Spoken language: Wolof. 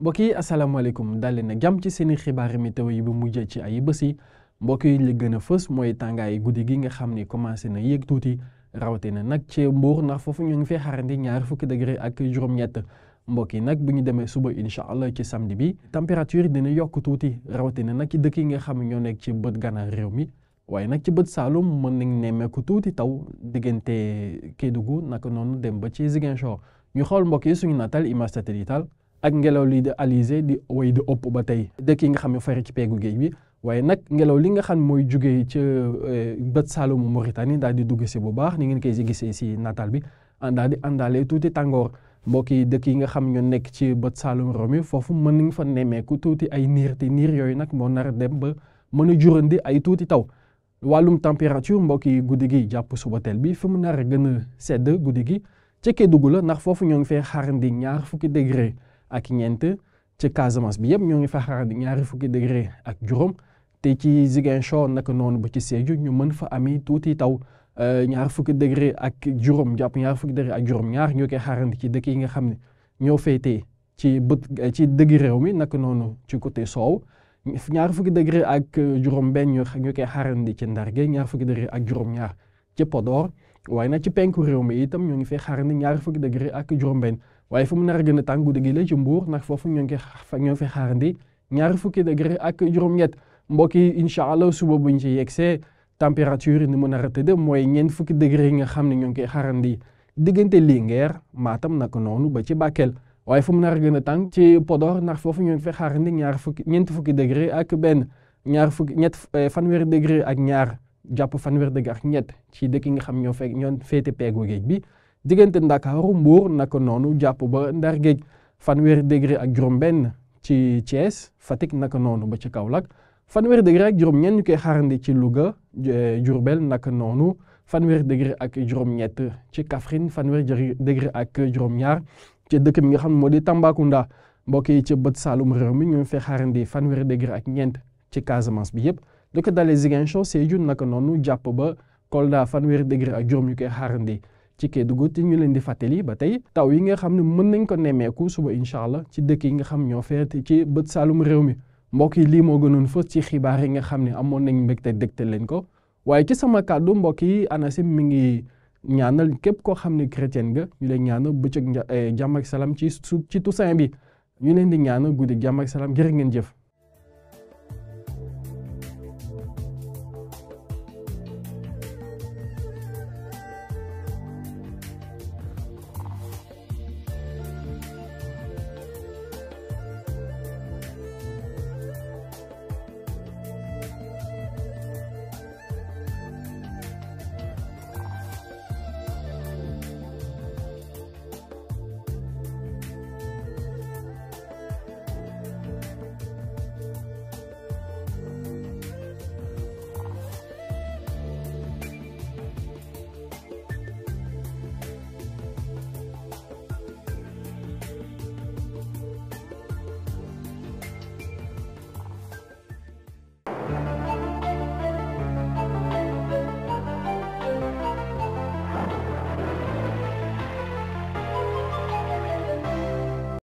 mbokk yi asalaamaaleykum daal leen a jàmm ci seeni xibaari météo yi bu mujjee ci ay bés yi mbokk yi li gën a fës mooy tàngaay guddi gi nga xam ni commencé na yéeg tuuti rawatina nag ci Mbuur ndax foofu ñu ngi fee xaarandi ñaar fukki degré ak juróom-ñett mbokk yi nag bu ñu demee suba incha allah ci samedi bi température yi dina yokk tuuti rawatina nag ci dëkk yi nga xam ne ñoo nekk ci bët gànnaar réew mi waaye nag ci bët Saalum mën nañ nemmeeku tuuti taw diggante Kédougou naka noonu dem ba ci Ziguinchor ñu xool mbokk yi suñu natal image satellitale ak ngelaw li di alizé di wéy di ëpp ba tey dëkk yi nga xam ne fari ci peegu géej bi waaye nag ngelaw li nga xam mooy jugee ca bët Saalumu Mauritanie daal di dugg si bu baax ni ngeen koy gisee si natal bi daal di àndaale tuuti tàngoor mbokk yi dëkk yi nga xam ñoo nekk ci bët Saalum réew mi foofu mën nañ fa nemmeeku tuuti ay niir te niir yooyu nag moo nar a dem ba mën a jurandi ay tuuti taw wàllum température mbokk yi guddi gi jàpp suba teel bi fi mu nar a gën a sedd guddi gi ca Kédougou la ndax foofu ñoo ngi fee xaarandi ñaar fukki degré ak ñeent ci Casamance bi yëpp ñoo ngi fa xaarandi ñaari fukki degré ak juróom te ci Ziguinchor naka noonu ba ci Sédhiou ñu mën fa ami tuuti taw ñaar fukki degré ak juróom jàpp ñaar fukki degré ak juróom ñaar ñoo koy xaarandi ci dëkk yi nga xam ne ñoo féetee ci ci dëgg réew mi naka noonu ci côté soow ñaar fukki degré ak juróom benn ñoo koy xaarandi ci Ndarge ñaar fukki degré ak juróom ñaar ci Podor waaye nag ci penku réew mi itam ñoo ngi fay xaarandi ñaari fukki degré ak juróom benn waaye fu mu nar a gën a tàng guddi gi la ci Mbuur nag foofu ñoo ngi fay xaarandi ñaari fukki degré ak juróom-ñett mbokk yi incha allah suba buñ ci yegsee température yi ni mu nar a tëdd mooy ñeent fukki degré yi nga xam ne ñoo ngi koy xaarandi diggante Linguère Matam naka noonu ba ci Bakel waaye fu mu nar a gën a tàng ci Podor ndax foofu ñoo ngi fay xaarandi ñeent fukki degré ak benn fanweeri degré ak ñaar jàpp fanweeri degré ak ñett ci dëkk yi nga xam ñoo féete peegu géej bi diggante Ndakaaru Mbuur naka noonu jàpp ba Ndar géej fanweeri degré ak juróom-benn ci Thiès Fatick naka noonu ba ci Kaolack fanweeri degré ak juróom-ñeent ñu koy xaarandi ci Louga Diourbel naka noonu fanweeri degré ak juróom-ñett ci Kaffrine fanweeri degré ak juróom-ñaar ci dëkk bi nga xam moo di Tambacounda mbokk yi ci bët Saalum réew mi ñu fay xaarandi fanweeri degré ak ñeent ci Casamance bi yëpp lu ko dalee Ziguinchor Sédhiou naka noonu jàpp ba Kolda fanweeri degré ak juróom ñu koy xaarandi ci Kédougou te ñu leen di fàttali ba tey taw yi nga xam ne mën nañ ko nemmeeku suba incha allah ci dëkk yi nga xam ñoo feete ci bët Saalum réew mi mbokk yi lii moo gënoon fës ci xibaar yi nga xam ne amoon nañ mbégte dégte leen ko waaye ci sama kàddu mbokk yi ANACIM mi ngi ñaanal képp koo xam ne chrétien nga ñu leen ñaanal bëccëg jàmm ak salaam ci Toussaint bi ñu leen di ñaanal guddi jàmm ak salaam jërë ngeen jëf